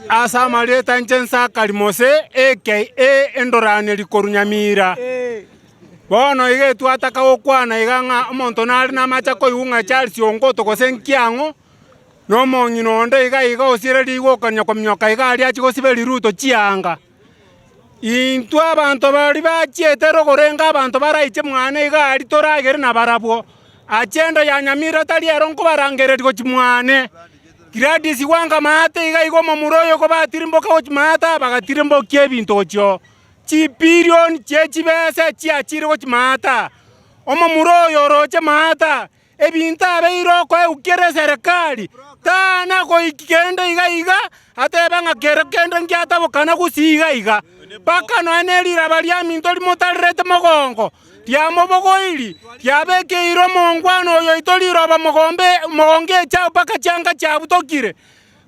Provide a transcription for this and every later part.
Ase amarieta inche Nsakari Mose, aka Endoraneri korwa Nyamira. Bono iga etwataka gokwana iga ng'a omonto nare namache koigwa ng'a Charles Ongoto gose nkiang'o, na omong'ina onde iga iga osire rigokania kominyoka iga aria achie gosiberia Ruto chianga. Intwe abanto baria bachiete rogoro enga abanto baraiche mwane iga aria toragere nabarabwo. Agenda ya Nyamira tari ero nkobarangereria gochia mwane. Gladys Wanga maate iga iga omomura oyo kobatirimboka gochia maate bagatirimbokia ebinto gochia oo. Chipirioni chie chibese chiachire gochia maate aa. Omomura oyo oroche maate aa, ebinto abeire okoegwa kera eserekari, tana goiki kende iga iga, atebe ng'a kero kende ngiatabokana gusii iga iga. Mpaka nonya ne riraba riaminto rimotarerete mogongo, riamobogoiri, riabekeire omongwana oyo oito riroba mogombe mogongo echao mpaka chianga chiabutokire.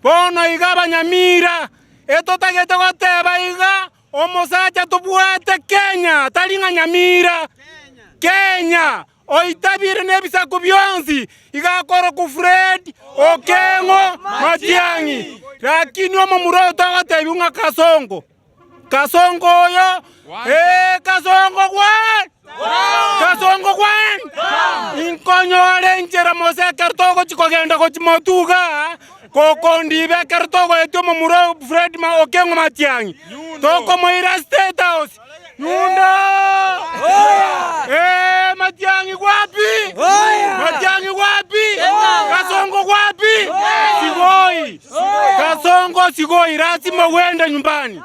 Bono iga abanyamira, etotagete goteba iga, omosacha tobwate Kenya, tari ng'a nyamira, Kenya. Oitabire nebisaku bionsi, iga akorokwa Fred Okeng'o Matiang'i. Lakini omomura oyo togotebiwa ng'a Kasongo, Kasongo oyo, ee Kasongo gwan! Kasongo gwan! Inkonyore enchera mose ekero togochi kogenda gochi motwe igaa, gokondiba ekero togoetia omomura oyo Fred Okeng'o Matiang'i, tokomoira State House. Nyundo! Eh, Matiang'i wapi? Matiang'i wapi? Kasongo wapi? Sigoi. Kasongo sigoi, lazima uende nyumbani.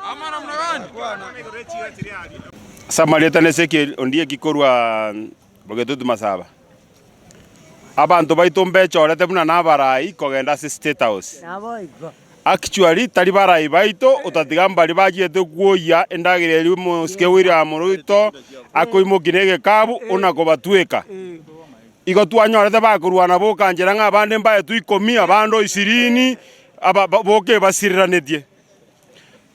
Ase amarieta na Ezekiel Ondieki korwa Bogetutu Masaba. Abanto baito mbechorete buna nabarai kogenda ase State House. Actually tari barai baito otatiga mbari bachiete kwoyia endagera eria omosike William Ruto akoimokia na egekabu ona kobatweka. Igo twanyorete bakorwana boka nchera ng'a abande mbaetwe ikomi abande o ishirini aba boka ebasireranetie.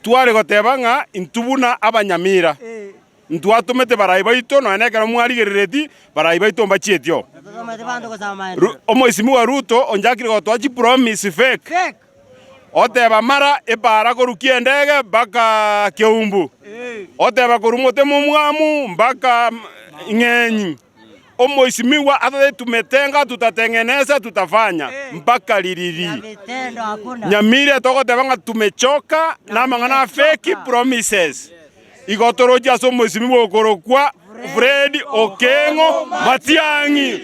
Tware goteba ng'a intwe buna abanyamira Ntwatomete barai baito, nonya nekero mwarigerereti, barai baito mbachieti oo. Omoisimigwa Ruto onchakire gotoa chipromise fake, oteba mara epaara korwa kiendege mpaka Keumbu, oteba korwa mote momwamu mpaka ng'enyi. Omoisimigwa atatetumete ng'a tutatengeneza tutafanya mpaka ririri. Nyamira togoteba ng'a tumechoka namang'ana a fake promises. Igo toroche ase omosimi bw'okorokwa Fred Okeng'o Matiang'i.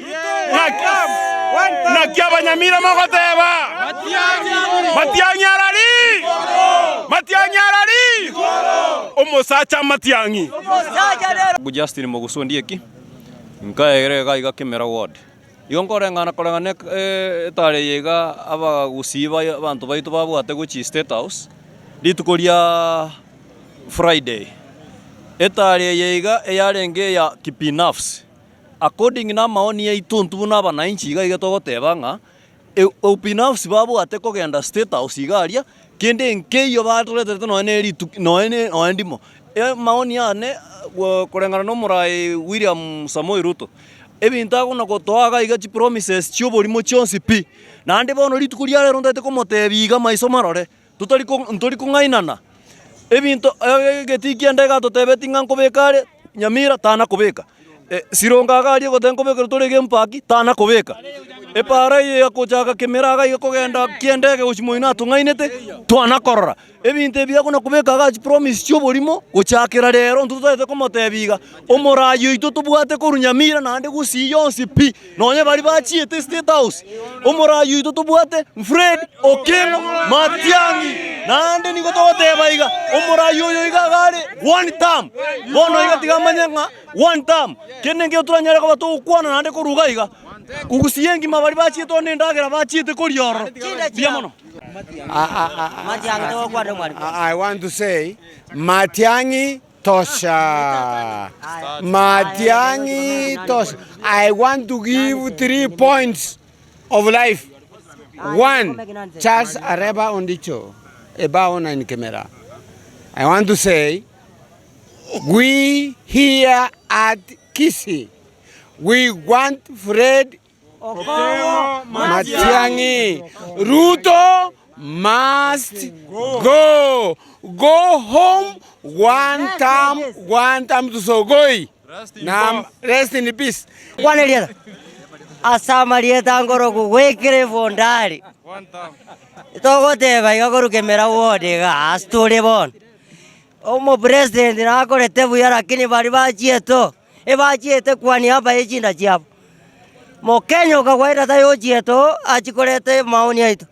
Naki abanyamira mogoteba? Matiang'i arari? Matiang'i arari? Omosacha Matiang'i. Justin Mogusu Ondieki, nkaegera iga iga Kimera Ward. Igo nkoreng'ana koreng'ana etare eye iga abagusii baye abanto baito babwate gochia State House, rituko ria Friday. Etari eye iga eyarenge eya kibinafsi, according na amaoni yaito intwe buna abanainchi iga iga togoteba ng'a ubinafsi babwate kogenda State House iga aria, kende nkeiyo batoreterete nonye ne rituko nonye ne nonye ndimo. Amaoni ane koreng'ana na omorai William Samoei Ruto, ebinto akona gotoa iga iga chipromises chia oborimo chionsi pi, naende bono rituko ria rero ntagete komotebia iga maiso marore. Totari ko ntori kong'ainana, ebinto egetii kianda iga atotebetie ng'a nkobeka are, Nyamira tana kobeka, Sironga iga aria egoteba nkobekerwa tore game park, tana kobeka, epaara eye ya kochaka kemera iga iga kogenda kiendege gochia moino atong'ainete, twana korora. Ebinto ebi akona kobeka iga chipromise chia oborimo, gochakera rero intwe totaete komotebia iga, omorai oito tobwate korwa Nyamira naende Gusii yonsi pi. Nonya baria bachiete State House, omorai oito tobwate Fred Okengo Matiang'i. Naende nigo togoteba iga, omorai oyo iga iga are one term. Bono iga tiga amanye ng'a one term. Kende nkeiyo toranyare koba togokwana naende korwa iga iga. Gusii engima baria bachiete ororo na endagera bachiete koria ororo. Mbuya mono. I want to say Matiang'i Tosha. Matiang'i tosha. I want to give 3 points of life. 1. Charles Areba Ondicho, a bar in Kemera. I want to say, we here at Kisii, we want Fred Matiang'i. Ruto. must go. Go home one term, one term to Sogoi. Na rest in peace. Kwana erieta ase amarieta ngoroku gwekera ebondari togoteba iga korwa kemera ward iga ase tore bono. Omopresident nakorete buya lakini baria bachiete oo, ebachiete kwa niaba ye chinda chiabo. Mokenya okagwaera tari ochiete oo achie koreta amaoni aito.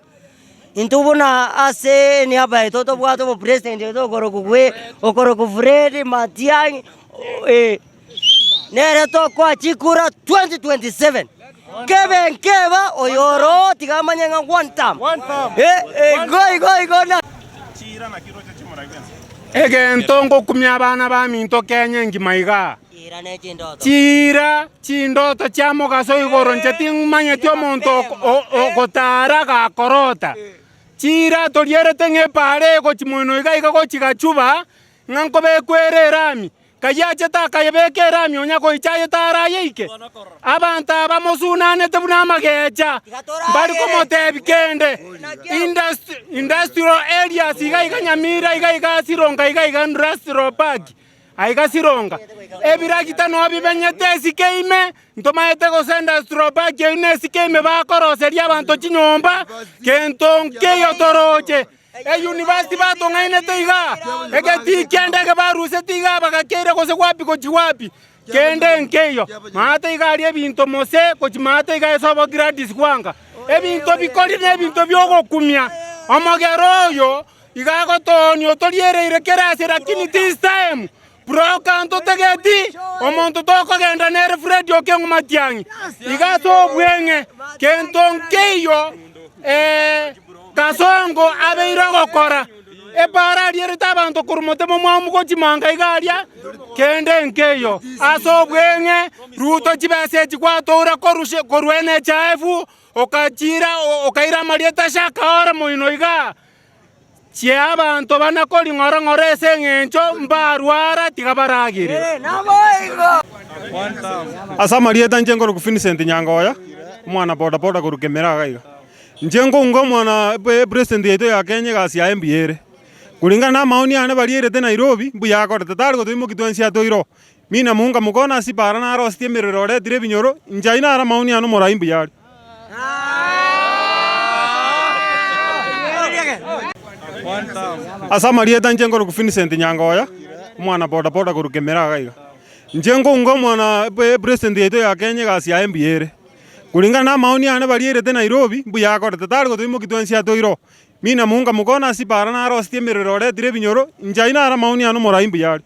Intwe buna ase eniaba yaito tobwate omopresident oito okorokwa gwe okorokwa Fred Matiang'i eh, nere tokoa chikura 2027 kebe nkeba oyo oroo tiga amanye ng'a one term eh, eh, igo igo igo na. Egento ngokumia abana baminto Kenya engima igaa. Chiira chindoto chia mogaso igoro inche timanyeti omonto ogotaara gakorota. Chiira torierete ng'a epaara egochia moino iga iga gochia gachuba, ng'a nkobekwa ere erami. Kayio achete akayebeka erami onya goicha aye tarayeike. Abanto aba mosunanete buna amagecha, mbari komotebia kende. Industrial areas iga iga Nyamira iga iga Sironga iga iga Industrial Park. Aiga sironga, ebiragita noo bimenyete esike ime, ntomaete gose industrial park eyio nesike ime bakoroseria abanto chinyomba, gento nkeiyo toroche. Euniversity batong'ainete igaa, egetii ki'endege baruseti igaa bagakeira gose wapi gochia wapi, kende nkeiyo. Maate iga aria ebinto mose gochia maate iga ase obo Gladys Wanga. Ebinto bikori na ebinto biogokumia, omogera oyo Iga agotoonia otoriereire kera ase lakini this time broka ntotegeti omonto tokogenda nere Fred Okeng'u Matiang'i iga ase obweng'e kento nkeiyo Kasongo abeire ogokora epara arierete abanto korwa motemo mwamu gochia manga iga aria kende nkeiyo ase obweng'e Ruto chibesa echi gwatoura korwa NHIF okachira okaira amarieta ase akaora moino igaa. Chia abanto bana koring'ora-ng'ora ase engencho mbarwara, tiga baragere. Ase amarieta inche nkorokwa Vincent Nyangoya, omwana boda boda korwa Kemera iga iga. Inche nkounga omwana president yaito ya Kenya egasi yaye mbuya ere. Kulingana na amaoni ane barierete Nairobi, mbuya akorete, tari gotoimokia twensi atoire oo. Mi namounga mokono ase epaara narosetie emerero oretire ebinyoro, inche ayio naro amaoni ane omorai mbuya are. Ase amarieta inche nkorokwa Vincent Nyangoya, omwana boda boda korwa Kemera iga iga. Inche nkounga omwana president yaito ya Kenya egasi yaye mbuya ere. Kulingana na amaoni ane barierete Nairobi, mbuya akorete, tari gotoimokia twensi atoire oo. Mi namounga mokono ase epaara narosetie emerero oretire ebinyoro, inche ayio naro amaoni ane omorai mbuya are.